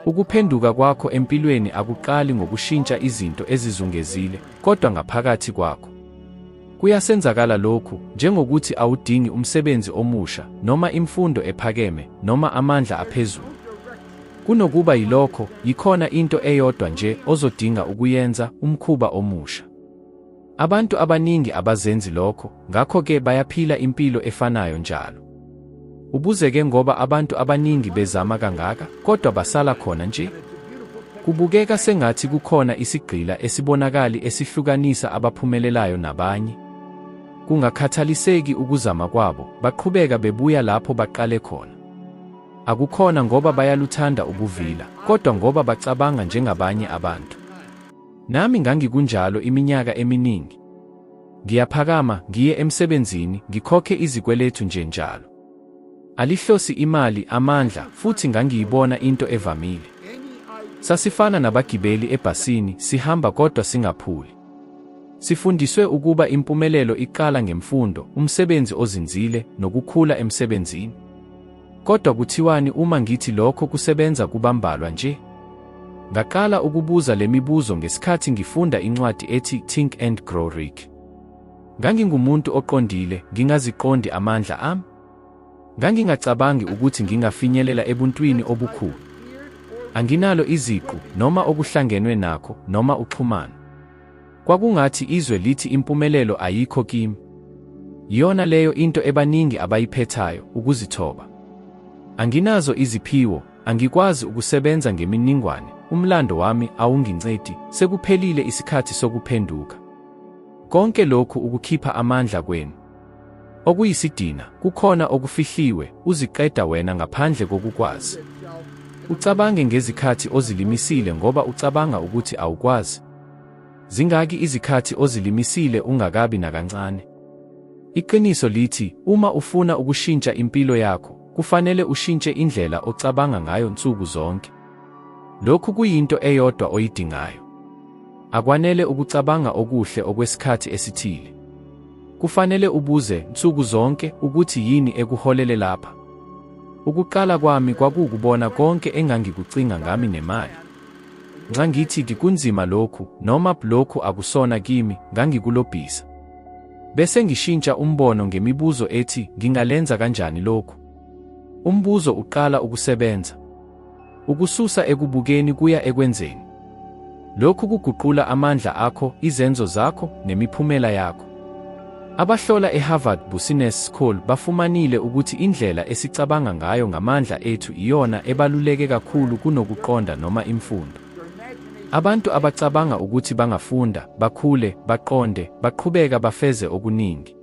Ukuphenduka kwakho empilweni akuqali ngokushintsha izinto ezizungezile, kodwa ngaphakathi kwakho. Kuyasenzakala lokhu, njengokuthi awudingi umsebenzi omusha, noma imfundo ephakeme, noma amandla aphezulu. Kunokuba yilokho, yikhona into eyodwa nje ozodinga ukuyenza, umkhuba omusha. Abantu abaningi abazenzi lokho, ngakho-ke bayaphila impilo efanayo njalo. Ubuzeke ngoba abantu abaningi bezama kangaka, kodwa basala khona nje? Kubukeka sengathi kukhona isigqila esibonakali esihlukanisa abaphumelelayo nabanye. Kungakhathaliseki ukuzama kwabo, baqhubeka bebuya lapho baqale khona. Akukhona ngoba bayaluthanda ubuvila, kodwa ngoba bacabanga njengabanye abantu. Nami ngangikunjalo iminyaka eminingi. Ngiyaphakama, ngiye emsebenzini, ngikhokhe izikweletu nje njalo. Alihlosi imali, amandla, futhi ngangiyibona into evamile. Sasifana nabagibeli ebhasini, sihamba kodwa singaphuli. Sifundiswe ukuba impumelelo iqala ngemfundo, umsebenzi ozinzile, nokukhula emsebenzini. Kodwa kuthiwani uma ngithi lokho kusebenza kubambalwa nje? Ngaqala ukubuza le mibuzo ngesikhathi ngifunda incwadi ethi Think and Grow Rich. Ngangingumuntu oqondile, ngingaziqondi amandla ami. Ngangingacabangi ukuthi ngingafinyelela ebuntwini obukhulu. Anginalo iziqu, noma okuhlangenwe nakho, noma uxhumano. Kwakungathi izwe lithi impumelelo ayikho kimi. Yiyona leyo into ebaningi abayiphethayo, ukuzithoba. Anginazo iziphiwo, angikwazi ukusebenza ngeminingwane, umlando wami awungincedi, sekuphelile isikhathi sokuphenduka. Konke lokhu ukukhipha amandla kwenu. Okuyisidina, kukhona okufihliwe, uziqeda wena ngaphandle kokukwazi. Ucabange ngezikhathi ozilimisile ngoba ucabanga ukuthi awukwazi. Zingaki izikhathi ozilimisile ungakabi nakancane? Iqiniso lithi, uma ufuna ukushintsha impilo yakho, kufanele ushintshe indlela ocabanga ngayo nsuku zonke. Lokhu kuyinto eyodwa oyidingayo. Akwanele ukucabanga okuhle okwesikhathi esithile. Kufanele ubuze, nsuku zonke, ukuthi yini ekuholele lapha. Ukuqala kwami kwakuwukubona konke engangikucinga ngami nemali. Nxa ngithi kunzima lokhu, noma lokhu akusona kimi, ngangikulobhisa. Bese ngishintsha umbono ngemibuzo ethi ngingalenza kanjani lokhu? Umbuzo uqala ukusebenza. Ukususa ekubukeni kuya ekwenzeni. Lokhu kuguqula amandla akho, izenzo zakho, nemiphumela yakho. Abahlola eHarvard Business School bafumanile ukuthi indlela esicabanga ngayo ngamandla ethu iyona ebaluleke kakhulu kunokuqonda noma imfundo. Abantu abacabanga ukuthi bangafunda, bakhule, baqonde, baqhubeka bafeze okuningi.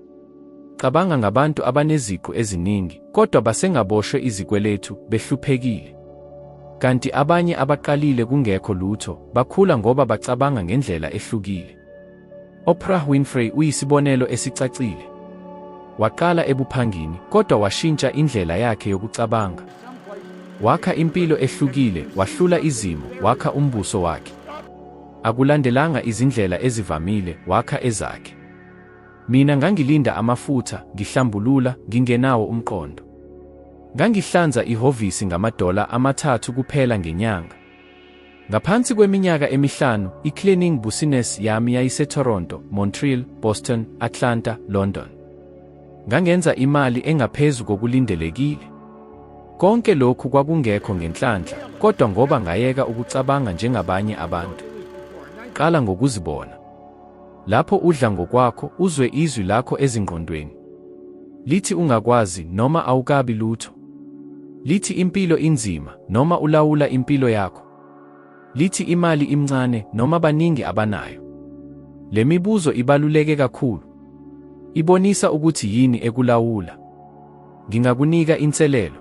Cabanga ngabantu abaneziqu eziningi, kodwa basengaboshwe izikweletu, behluphekile. Kanti abanye abaqalile kungekho lutho, bakhula ngoba bacabanga ngendlela ehlukile. Oprah Winfrey uyisibonelo esicacile. Waqala ebuphangini, kodwa washintsha indlela yakhe yokucabanga. Wakha impilo ehlukile, wahlula izimo, wakha umbuso wakhe. Akulandelanga izindlela ezivamile, wakha ezakhe. Mina ngangilinda amafutha, ngihlambulula, ngingenawo umqondo. Ngangihlanza ihhovisi ngamadola amathathu kuphela ngenyanga. Ngaphansi kweminyaka emihlanu, i-cleaning business yami yayiseToronto, Montreal, Boston, Atlanta, London. Ngangenza imali engaphezu kokulindelekile. Konke lokhu kwakungekho ngenhlanhla, kodwa ngoba ngayeka ukucabanga njengabanye abantu. Qala ngokuzibona. Lapho udla ngokwakho, uzwe izwi lakho ezingqondweni. Lithi ungakwazi noma awukabi lutho. Lithi impilo inzima noma ulawula impilo yakho. Lithi imali imncane noma baningi abanayo. Le mibuzo ibaluleke kakhulu. Ibonisa ukuthi yini ekulawula. Ngingakunika inselelo.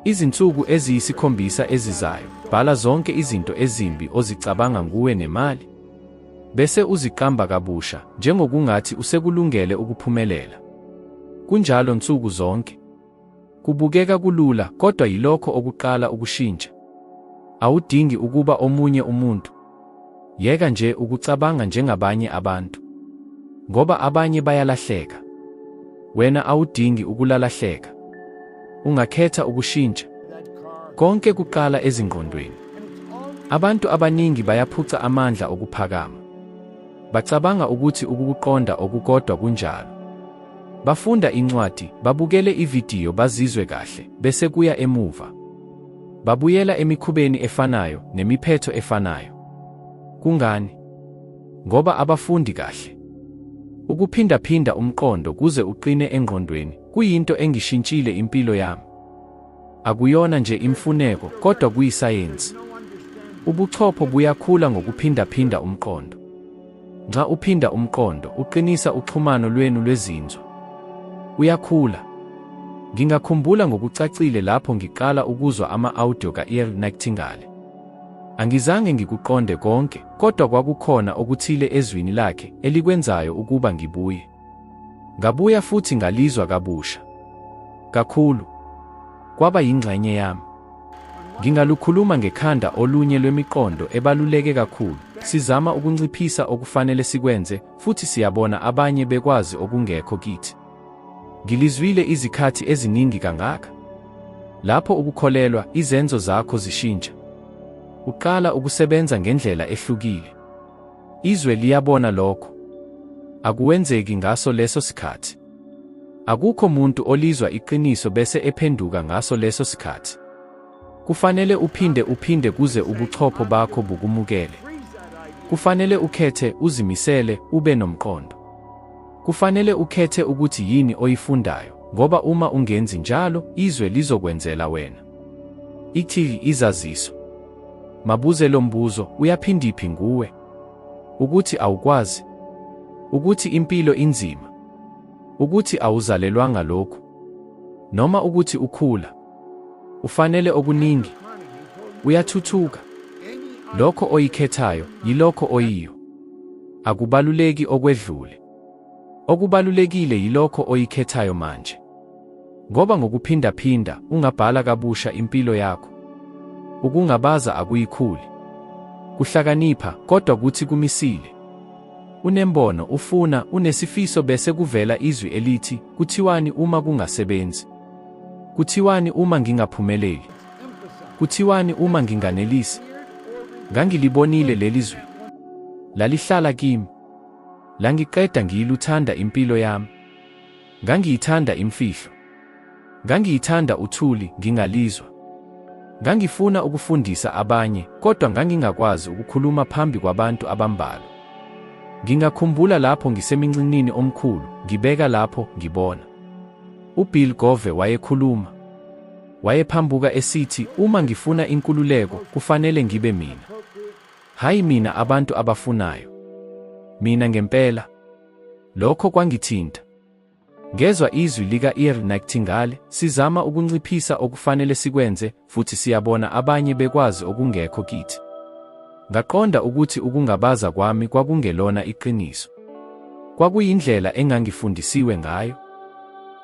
Izinsuku eziyisikhombisa ezizayo, bhala zonke izinto ezimbi ozicabanga nguwe nemali. Bese uziqamba kabusha, njengokungathi usekulungele ukuphumelela. Kunjalo nsuku zonke. Kubukeka kulula, kodwa yilokho okuqala ukushintsha. Awudingi ukuba omunye umuntu. Yeka nje ukucabanga njengabanye abantu. Ngoba abanye bayalahleka. Wena awudingi ukulalahleka. Ungakhetha ukushintsha. Konke kuqala ezingqondweni. Abantu abaningi bayaphuca amandla okuphakama. Bacabanga ukuthi ukukuqonda okukodwa kunjalo. Bafunda incwadi, babukele ividiyo bazizwe kahle, bese kuya emuva. Babuyela emikhubeni efanayo nemiphetho efanayo. Kungani? Ngoba abafundi kahle. Ukuphindaphinda umqondo kuze uqine engqondweni kuyinto engishintshile impilo yami. Akuyona nje imfuneko kodwa kuyisayensi. Ubuchopho buyakhula ngokuphindaphinda umqondo. Nxa uphinda umqondo, uqinisa uxhumano lwenu lwezinzwa. Uyakhula. Ngingakhumbula ngokucacile lapho ngiqala ukuzwa ama-audio ka-Earl Nightingale. Angizange ngikuqonde konke, kodwa kwakukhona okuthile ezwini lakhe elikwenzayo ukuba ngibuye. Ngabuya futhi ngalizwa kabusha. Kakhulu. Kwaba yingxenye yami. Ngingalukhuluma ngekhanda olunye lwemiqondo ebaluleke kakhulu. Sizama ukunciphisa okufanele sikwenze, futhi siyabona abanye bekwazi okungekho kithi. Ngilizwile izikhathi eziningi kangaka. Lapho ukukholelwa, izenzo zakho zishintsha. Uqala ukusebenza ngendlela ehlukile. Izwe liyabona lokho. Akuwenzeki ngaso leso sikhathi. Akukho muntu olizwa iqiniso bese ephenduka ngaso leso sikhathi. Kufanele uphinde uphinde kuze ubuchopho bakho bukumukele. Kufanele ukhethe, uzimisele, ube nomqondo. Kufanele ukhethe ukuthi yini oyifundayo, ngoba uma ungenzi njalo, izwe lizokwenzela wena. Ithi izaziso. Mabuze lo mbuzo, uyaphindiphi nguwe? Ukuthi awukwazi? Ukuthi impilo inzima? Ukuthi awuzalelwanga lokhu? Noma ukuthi ukhula? Ufanele okuningi? Uyathuthuka? Lokho oyikhethayo, yilokho oyiyo. Akubaluleki okwedlule. Okubalulekile yilokho oyikhethayo manje. Ngoba ngokuphindaphinda, ungabhala kabusha impilo yakho. Ukungabaza akuyikhuli. Kuhlakanipha, kodwa kuthi kumisile. Unembono, ufuna, unesifiso bese kuvela izwi elithi, kuthiwani uma kungasebenzi? Kuthiwani uma ngingaphumeleli? Kuthiwani uma nginganelisi? Ngangilibonile leli zwi. Lalihlala kimi. Langiqeda ngiyiluthanda impilo yami. Ngangiyithanda imfihlo. Ngangiyithanda uthuli, ngingalizwa. Ngangifuna ukufundisa abanye, kodwa ngangingakwazi ukukhuluma phambi kwabantu abambalwa. Ngingakhumbula lapho ngisemincinini omkhulu, ngibeka lapho, ngibona. UBill Gove wayekhuluma. Wayephambuka esithi, uma ngifuna inkululeko, kufanele ngibe mina. Hhayi mina abantu abafunayo. Mina ngempela. Lokho kwangithinta. Ngezwa izwi lika-Earl Nightingale, sizama ukunciphisa okufanele sikwenze, futhi siyabona abanye bekwazi okungekho kithi. Ngaqonda ukuthi ukungabaza kwami kwakungelona iqiniso. Kwakuyindlela engangifundisiwe ngayo.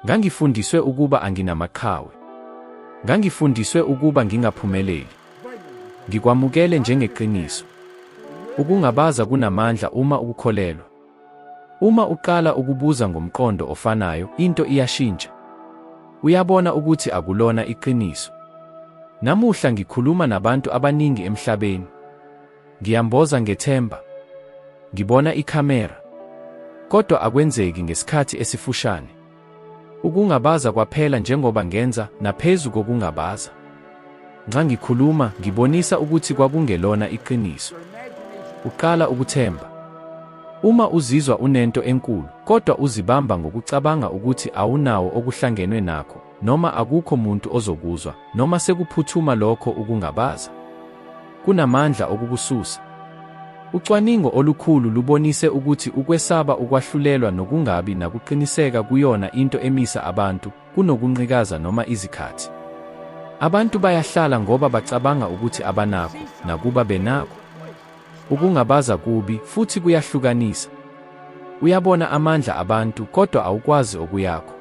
Ngangifundiswe ukuba anginamaqhawe. Ngangifundiswe ukuba ngingaphumeleli. Ngikwamukele njengeqiniso. Ukungabaza kunamandla uma ukukholelwa. Uma uqala ukubuza ngomqondo ofanayo, into iyashintsha. Uyabona ukuthi akulona iqiniso. Namuhla ngikhuluma nabantu abaningi emhlabeni. Ngiyamboza ngethemba. Ngibona ikhamera. Kodwa akwenzeki ngesikhathi esifushane. Ukungabaza kwaphela njengoba ngenza, naphezu kokungabaza. Nxa ngikhuluma, ngibonisa ukuthi kwakungelona iqiniso. Uqala ukuthemba. Uma uzizwa unento enkulu, kodwa uzibamba ngokucabanga ukuthi awunawo okuhlangenwe nakho, noma akukho muntu ozokuzwa, noma sekuphuthuma lokho ukungabaza. Kunamandla okukususa. Ucwaningo olukhulu lubonise ukuthi ukwesaba ukwahlulelwa nokungabi nakuqiniseka kuyona into emisa abantu kunokunqikaza noma izikhathi. Abantu bayahlala ngoba bacabanga ukuthi abanakho, nakuba benakho. Ukungabaza kubi futhi kuyahlukanisa. Uyabona amandla abantu kodwa awukwazi okuyakho.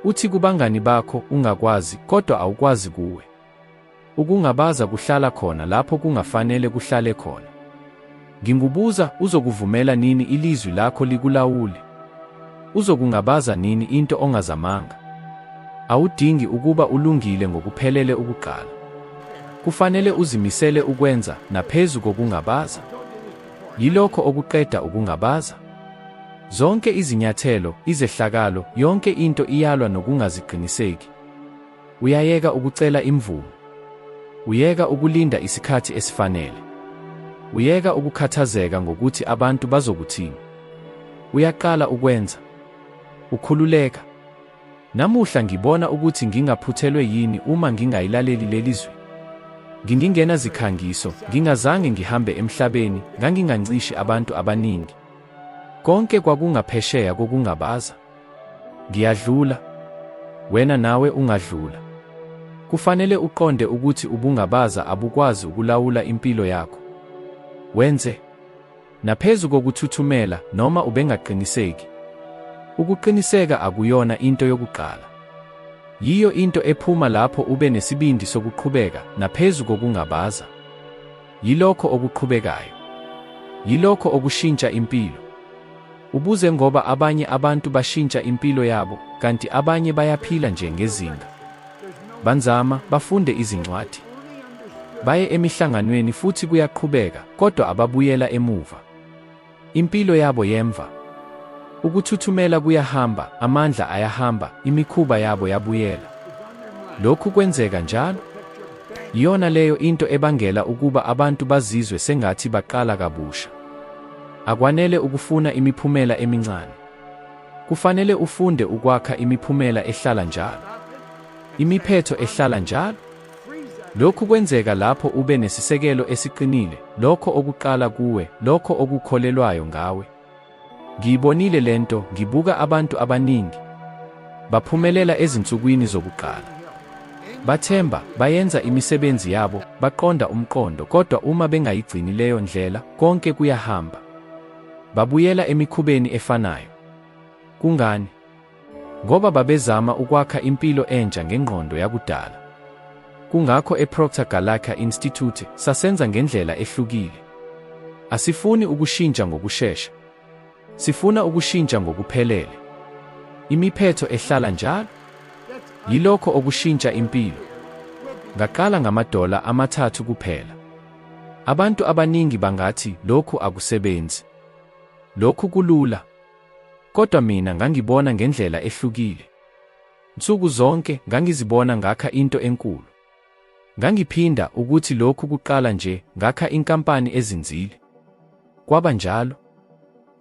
Uthi kubangani bakho ungakwazi kodwa awukwazi kuwe. Ukungabaza kuhlala khona lapho kungafanele kuhlale khona. Ngingubuza, uzokuvumela nini ilizwi lakho likulawule? Uzokungabaza nini into ongazamanga? Awudingi ukuba ulungile ngokuphelele ukuqala. Kufanele uzimisele ukwenza, naphezu kokungabaza. Yilokho okuqeda ukungabaza. Zonke izinyathelo, izehlakalo, yonke into iyalwa nokungaziqiniseki. Uyayeka ukucela imvumo. Uyeka ukulinda isikhathi esifanele. Uyeka ukukhathazeka ngokuthi abantu bazokuthini. Uyaqala ukwenza. Ukhululeka. Namuhla ngibona ukuthi ngingaphuthelwe yini uma ngingayilaleli leli zwi. Ngingingena zikhangiso, ngingazange ngihambe emhlabeni, ngangingancishi abantu abaningi. Konke kwakungaphesheya kokungabaza. Ngiyadlula. Wena nawe ungadlula. Kufanele uqonde ukuthi ubungabaza abukwazi ukulawula impilo yakho. Wenze. Naphezu kokuthuthumela noma ubengaqiniseki. Ukuqiniseka akuyona into yokuqala. Yiyo into ephuma lapho ube nesibindi sokuqhubeka naphezu kokungabaza. Yilokho okuqhubekayo. Yilokho okushintsha impilo. Ubuze ngoba abanye abantu bashintsha impilo yabo kanti abanye bayaphila nje ngezinga. Banzama, bafunde izincwadi. Baye emihlanganweni futhi kuyaqhubeka kodwa ababuyela emuva. Impilo yabo yemva. Ukuthuthumela kuyahamba, amandla ayahamba, imikhuba yabo yabuyela. Lokhu kwenzeka njalo. Iyona leyo into ebangela ukuba abantu bazizwe sengathi baqala kabusha. Akwanele ukufuna imiphumela emincane. Kufanele ufunde ukwakha imiphumela ehlala njalo. Imiphetho ehlala njalo. Lokhu kwenzeka lapho ube nesisekelo esiqinile, lokho okuqala kuwe, lokho okukholelwayo ngawe. Ngiyibonile lento ngibuka abantu abaningi. Baphumelela ezinsukwini zokuqala. Bathemba, bayenza imisebenzi yabo, baqonda umqondo kodwa uma bengayigcini leyo ndlela, konke kuyahamba. Babuyela emikhubeni efanayo. Kungani? Ngoba babezama ukwakha impilo entsha ngengqondo yakudala. Kungakho eProctor Gallagher Institute sasenza ngendlela ehlukile. Asifuni ukushintsha ngokushesha. Sifuna ukushintsha ngokuphelele. Imiphetho ehlala njalo. Yilokho okushintsha impilo. Ngaqala ngamadola amathathu kuphela. Abantu abaningi bangathi lokhu akusebenzi. Lokhu kulula. Kodwa mina ngangibona ngendlela ehlukile. Nsuku zonke ngangizibona ngakha into enkulu. Ngangiphinda ukuthi lokhu kuqala nje ngakha inkampani ezinzile. Kwaba njalo.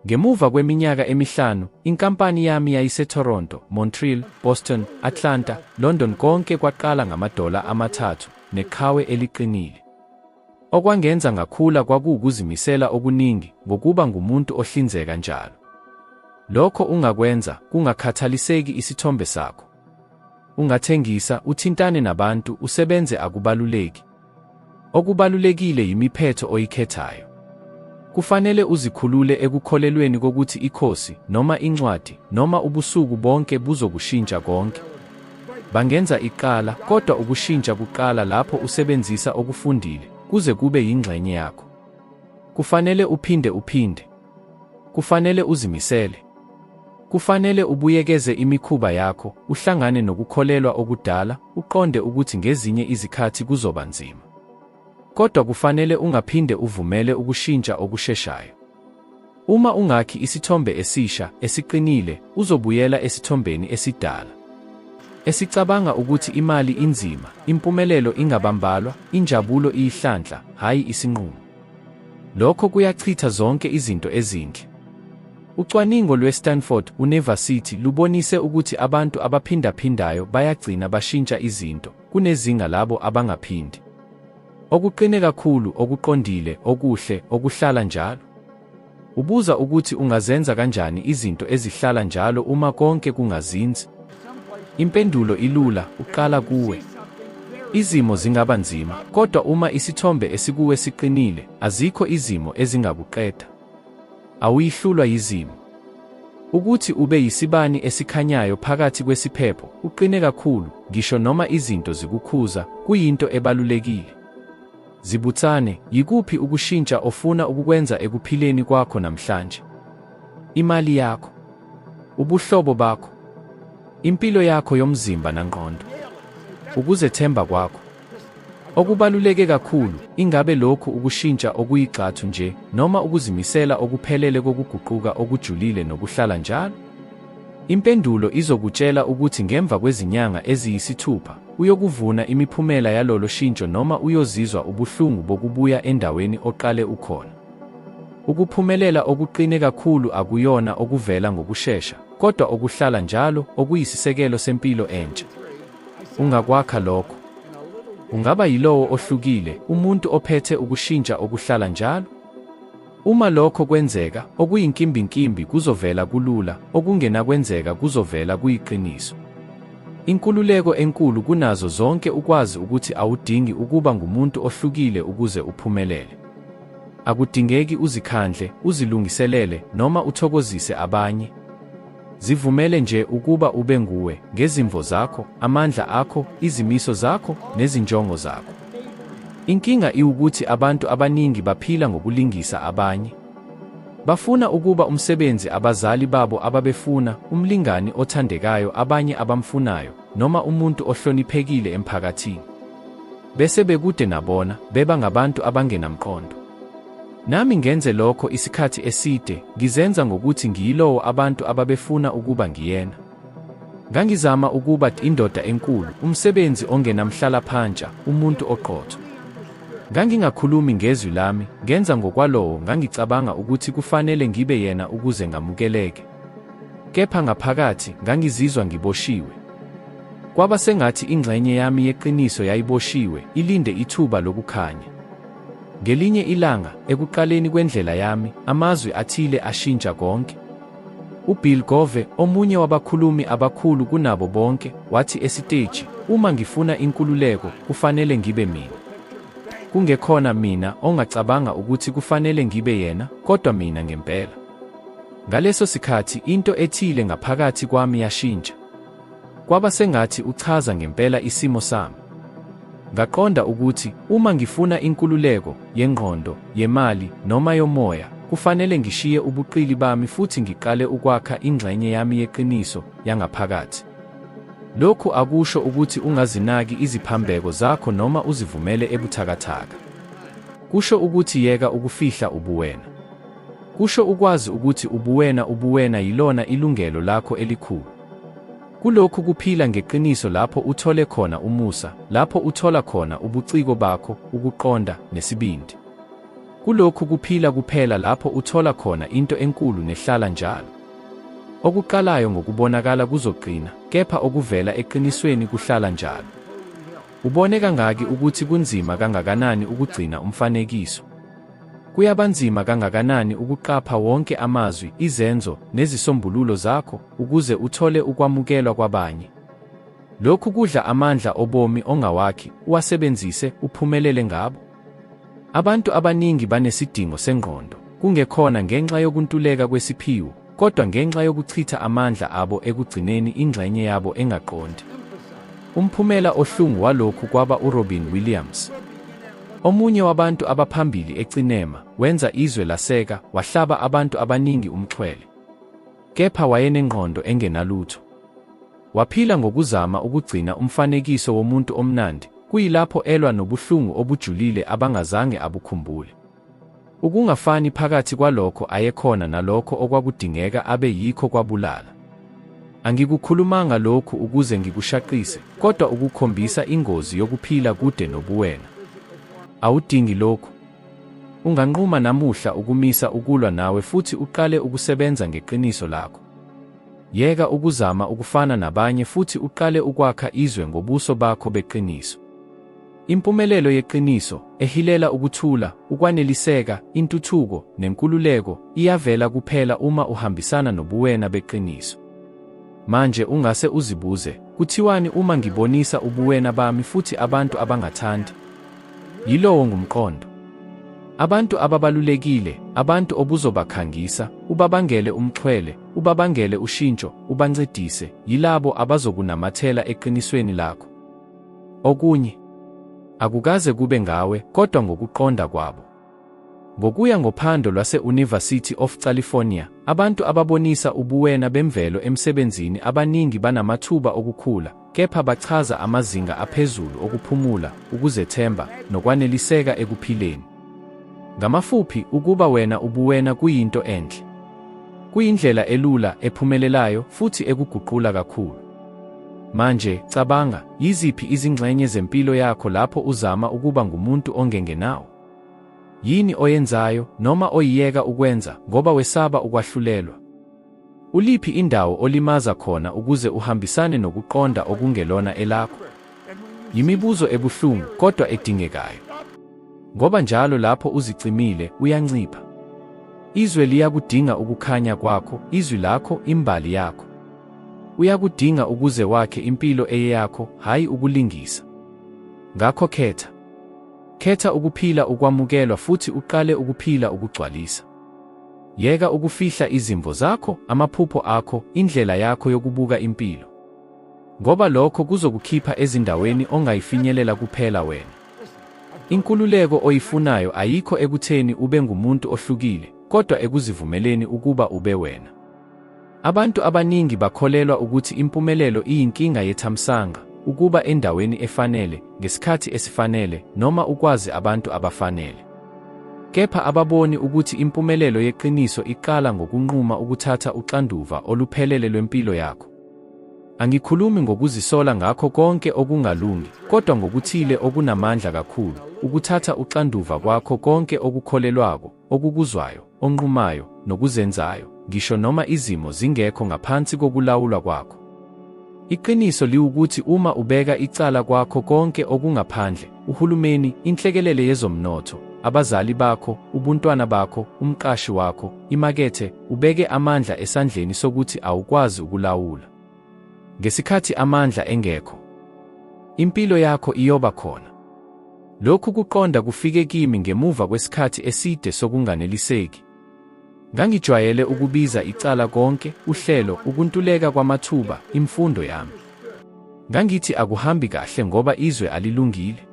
Ngemuva kweminyaka emihlanu, inkampani yami yayiseToronto, Montreal, Boston, Atlanta, London konke kwaqala ngamadola amathathu neqhawe eliqinile. Okwangenza ngakhula kwakuwukuzimisela okuningi ngokuba ngumuntu ohlinzeka njalo. Lokho ungakwenza kungakhathaliseki isithombe sakho. Ungathengisa, uthintane nabantu, usebenze akubaluleki. Okubalulekile yimiphetho oyikhethayo. Kufanele uzikhulule ekukholelweni kokuthi ikhosi, noma incwadi, noma ubusuku bonke buzokushintsha konke. Bangenza iqala, kodwa ukushintsha kuqala lapho usebenzisa okufundile, kuze kube yingxenye yakho. Kufanele uphinde uphinde. Kufanele uzimisele. Kufanele ubuyekeze imikhuba yakho, uhlangane nokukholelwa okudala, uqonde ukuthi ngezinye izikhathi kuzoba nzima. Kodwa kufanele ungaphinde uvumele ukushintsha okusheshayo. Uma ungakhi isithombe esisha, esiqinile, uzobuyela esithombeni esidala. Esicabanga ukuthi imali inzima, impumelelo ingabambalwa, injabulo iyihlanhla, hhayi isinqumo. Lokho kuyachitha zonke izinto ezinhle. Ucwaningo lwe-Stanford University lubonise ukuthi abantu abaphindaphindayo bayagcina bashintsha izinto, kunezinga labo abangaphindi. Okuqine kakhulu, okuqondile, okuhle, okuhlala njalo. Ubuza ukuthi ungazenza kanjani izinto ezihlala njalo uma konke kungazinzi? Impendulo ilula, uqala kuwe. Izimo zingaba nzima, kodwa uma isithombe esikuwe siqinile, azikho izimo ezingakuqeda. Awuyihlulwa yizimo. Ukuthi ube yisibani esikhanyayo phakathi kwesiphepho, uqine kakhulu, ngisho noma izinto zikukhuza, kuyinto ebalulekile. Zibutsane, yikuphi ukushintsha ofuna ukukwenza ekuphileni kwakho namhlanje? Imali yakho. Ubuhlobo bakho. Impilo yakho yomzimba nangqondo. Ukuzethemba kwakho. Okubaluleke kakhulu, ingabe lokhu ukushintsha okuyigxathu nje, noma ukuzimisela okuphelele kokuguquka okujulile nokuhlala njalo? Impendulo izokutshela ukuthi ngemva kwezinyanga eziyisithupha, uyokuvuna imiphumela yalolo shintsho noma uyozizwa ubuhlungu bokubuya endaweni oqale ukhona. Ukuphumelela okuqine kakhulu akuyona okuvela ngokushesha, kodwa okuhlala njalo, okuyisisekelo sempilo entsha. Ungakwakha lokho. Ungaba yilowo ohlukile, umuntu ophethe ukushintsha okuhlala njalo. Uma lokho kwenzeka, okuyinkimbinkimbi kuzovela kulula, okungenakwenzeka kuzovela kuyiqiniso. Inkululeko enkulu kunazo zonke ukwazi ukuthi awudingi ukuba ngumuntu ohlukile ukuze uphumelele. Akudingeki uzikhandle, uzilungiselele, noma uthokozise abanye. Zivumele nje ukuba ube nguwe, ngezimvo zakho, amandla akho, izimiso zakho, nezinjongo zakho. Inkinga iwukuthi abantu abaningi baphila ngokulingisa abanye. Bafuna ukuba umsebenzi abazali babo ababefuna, umlingani othandekayo abanye abamfunayo, noma umuntu ohloniphekile emphakathini. Bese bekude nabona, beba ngabantu abangenamqondo. Nami ngenze lokho isikhathi eside, ngizenza ngokuthi ngiyilowo abantu ababefuna ukuba ngiyena. Ngangizama ukuba indoda enkulu, umsebenzi ongenamhlalaphantsha, umuntu oqotho. Ngangingakhulumi ngezwi lami, ngenza ngokwalowo ngangicabanga ukuthi kufanele ngibe yena ukuze ngamukeleke. Kepha ngaphakathi, ngangizizwa ngiboshiwe. Kwaba sengathi ingxenye yami yeqiniso yayiboshiwe, ilinde ithuba lokukhanya. Ngelinye ilanga, ekuqaleni kwendlela yami, amazwi athile ashintsha konke. UBill Gove, omunye wabakhulumi abakhulu kunabo bonke, wathi esiteji, Uma ngifuna inkululeko, kufanele ngibe mina. Kungekhona mina ongacabanga ukuthi kufanele ngibe yena, kodwa mina ngempela. Ngaleso sikhathi, into ethile ngaphakathi kwami yashintsha. Kwaba sengathi uchaza ngempela isimo sami. Ngaqonda ukuthi uma ngifuna inkululeko, yengqondo, yemali, noma yomoya, kufanele ngishiye ubuqili bami futhi ngiqale ukwakha ingxenye yami yeqiniso, yangaphakathi. Lokhu akusho ukuthi ungazinaki iziphambeko zakho noma uzivumele ebuthakathaka. Kusho ukuthi yeka ukufihla ubuwena. Kusho ukwazi ukuthi ubuwena ubuwena yilona ilungelo lakho elikhulu. Kulokhu kuphila ngeqiniso lapho uthole khona umusa, lapho uthola khona ubuciko bakho, ukuqonda, nesibindi. Kulokhu kuphila kuphela lapho uthola khona into enkulu nehlala njalo. Okuqalayo ngokubonakala kuzoqina, kepha okuvela eqinisweni kuhlala njalo. Ubone kangaki ukuthi kunzima kangakanani ukugcina umfanekiso? Kuyabanzima kangakanani ukuqapha wonke amazwi, izenzo, nezisombululo zakho ukuze uthole ukwamukelwa kwabanye? Lokhu kudla amandla obomi ongawakhi, uwasebenzise, uphumelele ngabo. Abantu abaningi banesidingo sengqondo, kungekhona ngenxa yokuntuleka kwesiphiwo, kodwa ngenxa yokuchitha amandla abo ekugcineni ingxenye yabo engaqondi. Umphumela ohlungu walokhu kwaba uRobin Williams. Omunye wabantu abaphambili ecinema, wenza izwe laseka, wahlaba abantu abaningi umxhwele. Kepha wayenengqondo engenalutho. Waphila ngokuzama ukugcina umfanekiso womuntu omnandi, kuyilapho elwa nobuhlungu obujulile abangazange abukhumbule. Ukungafani phakathi kwalokho ayekhona nalokho okwakudingeka abe yikho kwabulala. Angikukhulumanga lokhu ukuze ngikushaqise, kodwa ukukhombisa ingozi yokuphila kude nobuwena. Awudingi lokhu. Unganquma namuhla ukumisa ukulwa nawe futhi uqale ukusebenza ngeqiniso lakho. Yeka ukuzama ukufana nabanye futhi uqale ukwakha izwe ngobuso bakho beqiniso. Impumelelo yeqiniso, ehilela ukuthula, ukwaneliseka, intuthuko, nenkululeko, iyavela kuphela uma uhambisana nobuwena beqiniso. Manje ungase uzibuze, Kuthiwani uma ngibonisa ubuwena bami futhi abantu abangathandi? Yilowo ngumqondo. Abantu ababalulekile, abantu obuzobakhangisa, ubabangele umxhwele, ubabangele ushintsho, ubancedise, yilabo abazokunamathela eqinisweni lakho. Okunye, akukaze kube ngawe, kodwa ngokuqonda kwabo. Ngokuya ngophando lwase-University of California, abantu ababonisa ubuwena bemvelo emsebenzini abaningi banamathuba okukhula, kepha bachaza amazinga aphezulu okuphumula, ukuzethemba, nokwaneliseka ekuphileni. Ngamafuphi, ukuba wena ubuwena kuyinto enhle. Kuyindlela elula, ephumelelayo, futhi ekuguqula kakhulu. Manje, cabanga, yiziphi izingxenye zempilo yakho lapho uzama ukuba ngumuntu ongengenawo? Yini oyenzayo, noma oyiyeka ukwenza, ngoba wesaba ukwahlulelwa? Uliphi indawo olimaza khona ukuze uhambisane nokuqonda okungelona elakho? Yimibuzo ebuhlungu, kodwa edingekayo. Ngoba njalo lapho uzicimile, uyancipha. Izwe liyakudinga ukukhanya kwakho, izwi lakho, imbali yakho. Uyakudinga ukuze wakhe impilo eyeyakho, hhayi ukulingisa. Ngakho khetha. Khetha ukuphila ukwamukelwa futhi uqale ukuphila ukugcwalisa. Yeka ukufihla izimvo zakho, amaphupho akho, indlela yakho yokubuka impilo. Ngoba lokho kuzokukhipha ezindaweni ongayifinyelela kuphela wena. Inkululeko oyifunayo ayikho ekutheni ube ngumuntu ohlukile, kodwa ekuzivumeleni ukuba ube wena. Abantu abaningi bakholelwa ukuthi impumelelo iyinkinga yethamsanqa, ukuba endaweni efanele, ngesikhathi esifanele, noma ukwazi abantu abafanele. Kepha ababoni ukuthi impumelelo yeqiniso iqala ngokunquma ukuthatha uxanduva oluphelele lwempilo yakho. Angikhulumi ngokuzisola ngakho konke okungalungi, kodwa ngokuthile okunamandla kakhulu, ukuthatha uxanduva kwakho konke okukholelwako, okukuzwayo, onqumayo, nokuzenzayo, ngisho noma izimo zingekho ngaphansi kokulawulwa kwakho. Iqiniso liwukuthi uma ubeka icala kwakho konke okungaphandle, uhulumeni, inhlekelele yezomnotho, abazali bakho, ubuntwana bakho, umqashi wakho, imakethe, ubeke amandla esandleni sokuthi awukwazi ukulawula. Ngesikhathi amandla engekho, impilo yakho iyoba khona. Lokhu kuqonda kufike kimi ngemuva kwesikhathi eside sokunganeliseki. Ngangijwayele ukubiza icala konke, uhlelo, ukuntuleka kwamathuba, imfundo yami. Ngangithi akuhambi kahle ngoba izwe alilungile.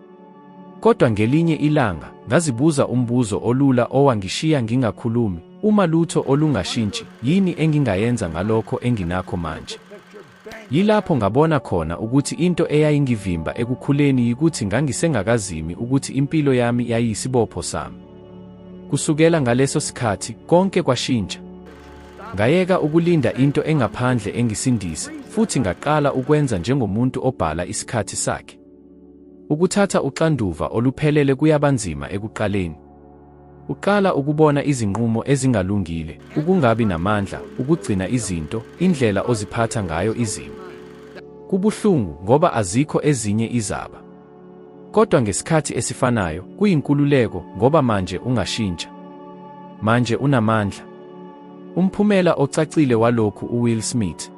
Kodwa ngelinye ilanga, ngazibuza umbuzo olula owangishiya ngingakhulumi, uma lutho olungashintshi, yini engingayenza ngalokho enginakho manje? Yilapho ngabona khona ukuthi into eyayingivimba ekukhuleni yikuthi ngangisengakazimi ukuthi impilo yami yayiyisibopho sami. Kusukela ngaleso sikhathi, konke kwashintsha. Ngayeka ukulinda into engaphandle engisindise, futhi ngaqala ukwenza njengomuntu obhala isikhathi sakhe. Ukuthatha uxanduva oluphelele kuyabanzima ekuqaleni. Uqala ukubona izinqumo ezingalungile, ukungabi namandla, ukugcina izinto, indlela oziphatha ngayo izimo. Kubuhlungu ngoba azikho ezinye izaba. Kodwa ngesikhathi esifanayo, kuyinkululeko ngoba manje ungashintsha. Manje unamandla. Umphumela ocacile walokhu uWill Smith.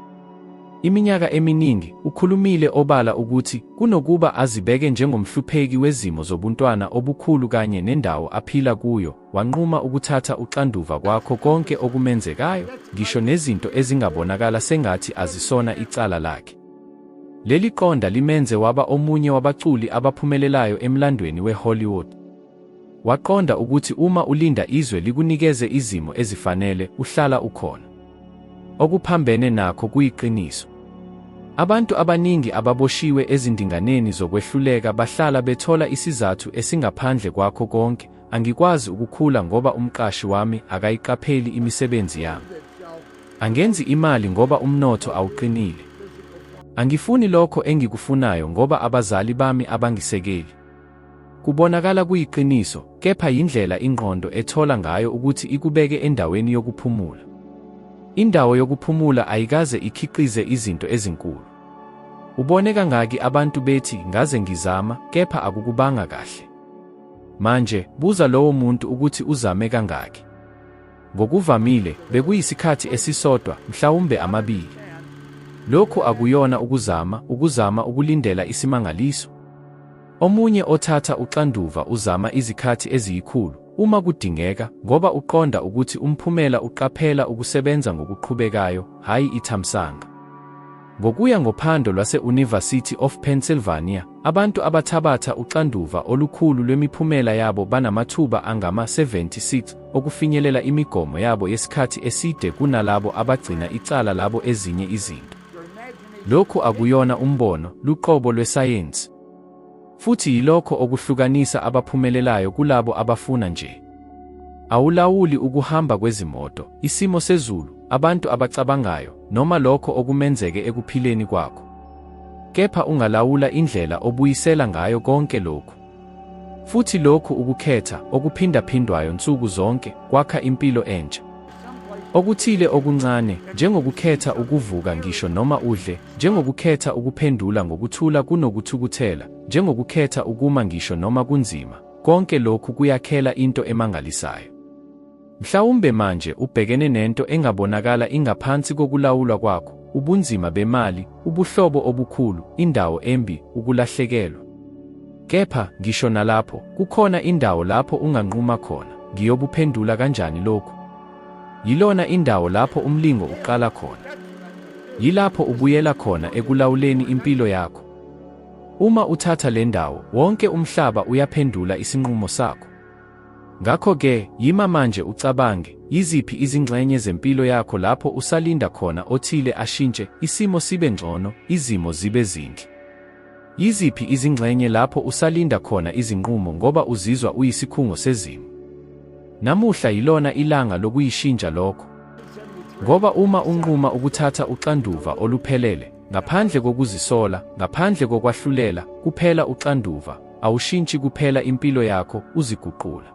Iminyaka eminingi, ukhulumile obala ukuthi kunokuba azibeke njengomhlupheki wezimo zobuntwana obukhulu kanye nendawo aphila kuyo, wanquma ukuthatha uxanduva kwakho konke okumenzekayo, ngisho nezinto ezingabonakala sengathi azisona icala lakhe. Leli qonda limenze waba omunye wabaculi abaphumelelayo emlandweni we-Hollywood. Waqonda ukuthi uma ulinda izwe likunikeze izimo ezifanele, uhlala ukhona. Okuphambene nakho kuyiqiniso. Abantu abaningi ababoshiwe ezindinganeni zokwehluleka bahlala bethola isizathu esingaphandle kwakho konke, Angikwazi ukukhula ngoba umqashi wami akayiqapheli imisebenzi yami. Angenzi imali ngoba umnotho awuqinile. Angifuni lokho engikufunayo ngoba abazali bami abangisekeli. Kubonakala kuyiqiniso, kepha yindlela ingqondo ethola ngayo ukuthi ikubeke endaweni yokuphumula. Indawo yokuphumula ayikaze ikhiqize izinto ezinkulu. Ubone kangaki abantu bethi ngaze ngizama, kepha akukubanga kahle. Manje, buza lowo muntu ukuthi uzame kangaki. Ngokuvamile, bekuyisikhathi esisodwa, mhlawumbe amabili. Lokhu akuyona ukuzama, ukuzama ukulindela isimangaliso. Omunye othatha uxanduva uzama izikhathi eziyikhulu, uma kudingeka, ngoba uqonda ukuthi umphumela uqaphela ukusebenza ngokuqhubekayo, hhayi ithamsanqa. Ngokuya ngophando lwase-University of Pennsylvania, abantu abathabatha uxanduva olukhulu lwemiphumela yabo banamathuba angama-76 okufinyelela imigomo yabo yesikhathi eside kunalabo abagcina icala labo ezinye izinto. Lokhu akuyona umbono, luqobo lwesayensi. Futhi yilokho okuhlukanisa abaphumelelayo kulabo abafuna nje. Awulawuli ukuhamba kwezimoto, isimo sezulu, abantu abacabangayo, noma lokho okumenzeke ekuphileni kwakho. Kepha ungalawula indlela obuyisela ngayo konke lokhu. Futhi lokhu ukukhetha, okuphindaphindwayo nsuku zonke, kwakha impilo entsha. Okuthile okuncane, njengokukhetha ukuvuka ngisho noma udle, njengokukhetha ukuphendula ngokuthula kunokuthukuthela, njengokukhetha ukuma ngisho noma kunzima, konke lokhu kuyakhela into emangalisayo. Mhlawumbe manje ubhekene nento engabonakala ingaphansi kokulawulwa kwakho, ubunzima bemali, ubuhlobo obukhulu, indawo embi, ukulahlekelwa. Kepha, ngisho nalapho, kukhona indawo lapho unganquma khona, ngiyobuphendula kanjani lokhu? Yilona indawo lapho umlingo uqala khona. Yilapho ubuyela khona ekulawuleni impilo yakho. Uma uthatha le ndawo, wonke umhlaba uyaphendula isinqumo sakho. Ngakho-ke, yima manje ucabange, yiziphi izingxenye zempilo yakho lapho usalinda khona othile ashintshe, isimo sibe ngcono, izimo zibe zinhle? Yiziphi izingxenye lapho usalinda khona izinqumo ngoba uzizwa uyisikhungo sezimo? Namuhla yilona ilanga lokuyishintsha lokho. Ngoba uma unquma ukuthatha uxanduva oluphelele, ngaphandle kokuzisola, ngaphandle kokwahlulela, kuphela uxanduva, awushintshi kuphela impilo yakho, uziguqula.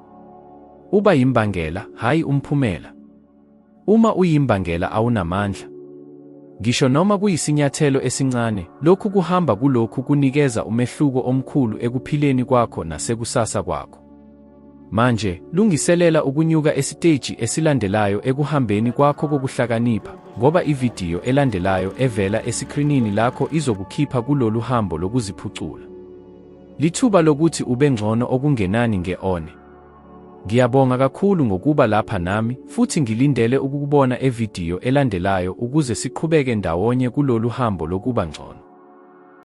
Uba yimbangela, hhayi umphumela. Uma uyimbangela awunamandla. Ngisho noma kuyisinyathelo esincane, lokhu kuhamba kulokhu kunikeza umehluko omkhulu ekuphileni kwakho nasekusasa kwakho. Manje, lungiselela ukunyuka esiteji esilandelayo ekuhambeni kwakho kokuhlakanipha, ngoba ividiyo elandelayo evela esikrinini lakho izokukhipha kulolu hambo lokuziphucula. Lithuba lokuthi ube ngcono okungenani nge-one. Ngiyabonga kakhulu ngokuba lapha nami, futhi ngilindele ukukubona evidiyo elandelayo ukuze siqhubeke ndawonye kulolu hambo lokuba ngcono.